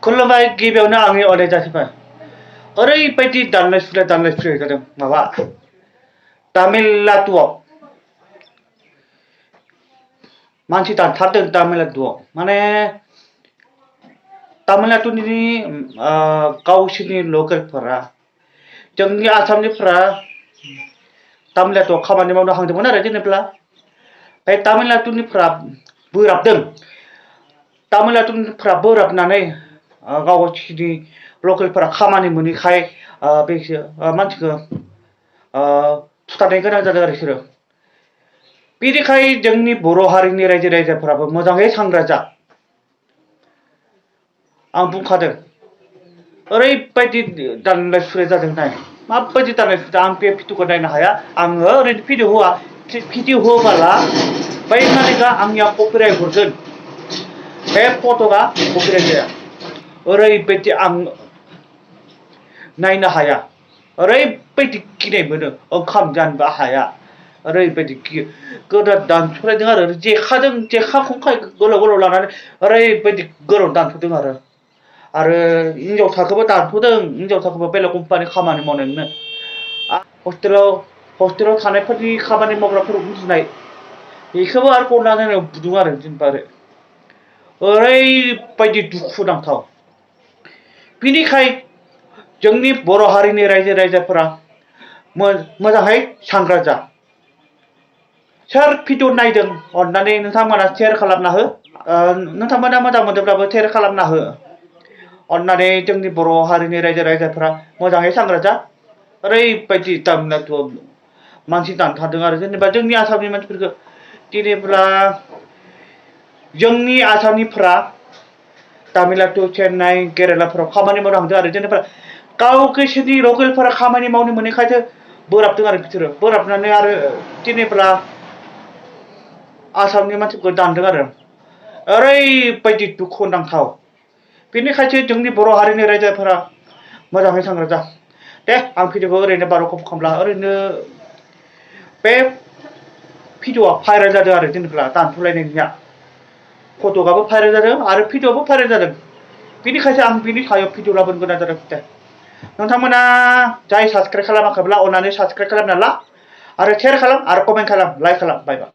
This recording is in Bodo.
खुलुमबाय गिबियावनो आंनि अराय जासिबाय ओरैबायदि दानलाय सुलाय जादों माबा तामिलनाडुआव मानसि दानथारदों तामिलनाडुआव माने तामिलनाडुनि गावसोरनि लकेलफोरा जोंनि आसामनिफ्रा तामिलनाडुआव खामानि मावनो हांदोंमोन आरो जेनेब्ला बे तामिलनाडुनिफ्रा बोराबदों तामिलनाडुनिफ्रा बोराबनानै गावसोरनि लकेलफोरा खामानि मोनैखाय बे मानसिखौ फुथारनो गोनां जादों आरो बिसोरो बेनिखाय जोंनि बर' हारिनि रायजो राजाफोराबो मोजाङै सांग्रां जा आं बुंखादों ओरैबायदि दानलाय सुलाय जादों नाय माबायदि दानलाय सुलाय आं बे भिडिअखौ नायनो हाया आङो ओरैनो भिडिअ होआ भिडिअ होबाला बै मालिकआ आंनिया कपिराइट हरगोन बे फट'आ कपिराइट जाया ओरैबायदि आं नायनो हाया ओरैबायदि गिनाय मोनो ओंखाम जानोबो हाया ओरैबायदि गोदो दानस'लायदों आरो जेखा खंखाय गोलाव गोलाव लानानै ओरैबायदि गोलाव दानस'दों आरो हिनजावसाखौबो दानस'दों हिनजावसाखौबो बेलेग कम्पानि खामानि मावनायनो हस्टेलाव थानायफोरनि खामानि मावग्राफोर उन्दुनाय बेखौबो आरो गनानै बुदों आरो जेनेबा ओरैबायदि दुखुनांथाव बिनिखाय जोंनि बर' हारिनि रायजो राजाफोरा मोजाङै सांग्रां जा सोर भिडिअ नायदों अननानै नोंथांमोना शेयार खालामना हो नोंथांमोना मोजां मोनदोंब्लाबो शेयार खालामना हो अननानै जोंनि बर' हारिनि रायजो राजाफोरा मोजाङै सांग्रां जा ओरैबायदि तामिलनाडुआव मानसि दानथारदों आरो जेनेबा जोंनि आसामनि मानसिफोरखौ जेनेब्ला जोंनि आसामनिफ्रा तामिलनाडु चेन्नाइ केरेलाफोराव खामानि मावनो हांदों आरो जेनेबा गावसोरनि लकेलफोरा खामानि मावनो मोनैखायसो बोराबदों आरो बिसोरो बोराबनानै आरो जेनेब्ला आसामनि मानसिफोरखौ दानदों आरो ओरैबायदि दुखुनांथाव बेनिखायसो जोंनि बर' हारिनि रायजोफोरा मोजाङै सांग्रां जा दे आं भिडिअखौ ओरैनो बार'खौ खालामला ओरैनो बे भिडिअआ भाइरेल जादों आरो जेनेबा दानस'लायनायनिया फट'आबो भाइरेल जादों आरो भिडिअआबो भाइरेल जादों बेनिखायसो आं बिनि सायाव भिडिअ लाबोनो गोनां जादों नोंथांमोना जाय साबसक्राइब खालामाखैब्ला अननानै साबसक्राइब खालामना ला आरो शेयार खालाम आरो कमेन्ट खालाम लाइक खालाम बाय बाय